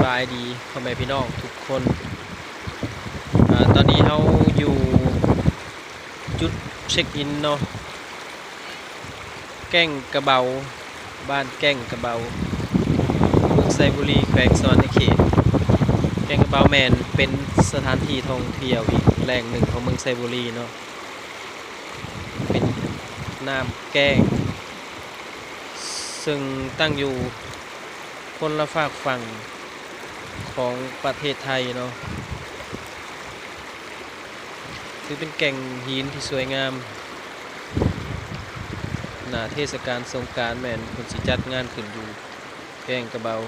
ບາຍດີພໍ່ແມ່ພີ່ນ້ອງທຸກຄົນ. ອາ ຕອນນີ້ເຮົາຢູ່ຈຸດເຊັກອິນເນາະ ແກ້ງກະເບົາ ບ້ານແກ້ງກະເບົາ ເມືອງໄຊບູລີ ແຂວງສະຫວັນນະເຂດ. ແກ້ງກະເບົາແມ່ນເປັນສະຖານທີ່ທ່ອງທ່ຽວອີກແຫຼ່ງໜຶ່ງຂອງເມືອງໄຊບູລີເນາະ. ເປັນນ້ຳແກ້ງ ເຊິ່ງຕັ້ງຢູ່ຄົນລະຟາກຝັ່ງຂອງປະເທດໄທເນາະ. ຖືເປັນແກ່ງຫີນທີ່ສວຍງາມ. ໜ້າເທດສະການສົງການແມ່ນເພິ່ນຊິຈັດງານຂຶ້ນຢູ່ແກ້ງກະເບົາ.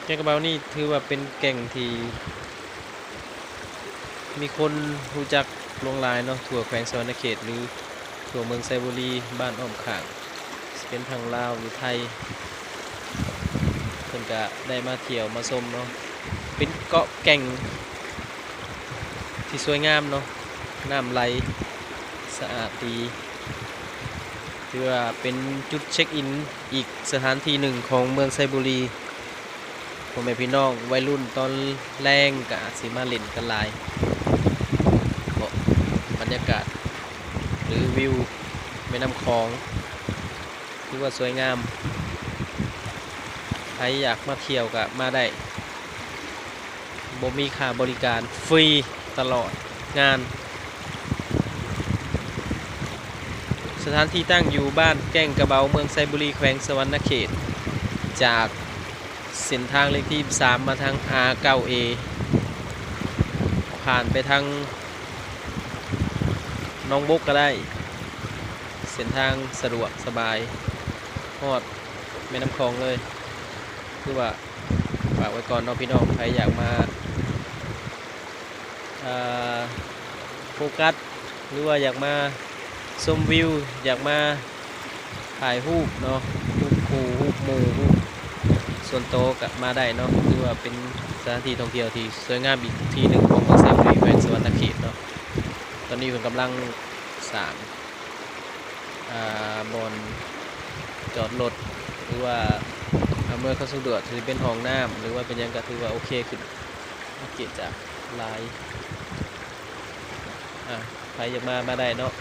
ແກ້ງກະເບົານີ້ຖືວ່າເປັນແກ່ງທີ່ມີຄົນຮູ້ຈັກຫຼວງຫຼາຍເນາະ ທົ່ວແຂວງສະຫວັນນະເຂດ ຫຼື ທົ່ວເມືອງໄຊບູລີ ບ້ານອ້ອມຂ້າງ ຊິເປັນທາງລາວ ຫຼື ໄທ ເພິ່ນກະໄດ້ມາທ່ຽວມາຊົມເນາະ. ເປັນເກາະແກ່ງທີ່ສວຍງາມເນາະ ນ້ຳໄຫຼສະອາດດີ. ຖືວ່າເປັນຈຸດເຊັກອິນອີກສະຖານທີ່ໜຶ່ງຂອງເມືອງໄຊບູລີ. ພໍ່ແມ່ພີ່ນ້ອງໄວລຸ້ນຕອນແລງກະອາດຊິມາຫຼິ້ນກັນຫຼາຍເນາະ. ບັນຍາກາດ ຫຼື ວິວແມ່ນ້ຳຂອງ ຖືວ່າສວຍງາມ. ໃຜຢາກມາທ່ຽວກະມາໄດ້ ບໍ່ມີຄ່າບໍລິການ ຟຣີຕະຫຼອດງານ. ສະຖານທີ່ຕັ້ງຢູ່ບ້ານແກ້ງກະເບົາ ເມືອງໄຊບູລີ ແຂວງສະຫວັນນະເຂດ. ຈາກເສັ້ນທາງເລກທີສາມ ມາທາງ ອາເກົ້າເອ ຜ່ານໄປທາງໜອງບົກກະໄດ້. ເສັ້ນທາງສະດວກສະບາຍ ຮອດແມ່ນ້ຳຂອງເລີຍ. ຄືວ່າຝາກໄວ້ກ່ອນເນາະພີ່ນ້ອງ ໃຜຢາກມາ ເອີ ໂຟກັດ ຫຼືວ່າຢາກມາຊົມວິວ ຢາກມາຖ່າຍຮູບເນາະ ຮູບຄູ່ ຮູບໝູ່ ຮູບສ່ວນໂຕກະມາໄດ້ເນາະ. ຖືວ່າເປັນສະຖານທີ່ທ່ອງທ່ຽວທີ່ສວຍງາມອີກທີ່ໜຶ່ງຂອງເມືອງໄຊບູລີ ແຂວງສະຫວັນນະເຂດເນາະ. ຕອນນີ້ເພິ່ນກຳລັງສ້າງ ອ່າ ບ່ອນຈອດລົດ ຫຼືວ່າອຳນວຍຄວາມສະດວກ ຖືເປັນຫ້ອງນ້ຳ ຫຼືວ່າເປັນຫຍັງກະຖືວ່າໂອເຄຂຶ້ນ ເກະກະຫຼາຍ. ອ່າ ໃຜຢາກມາ ມາໄດ້ເນາະ.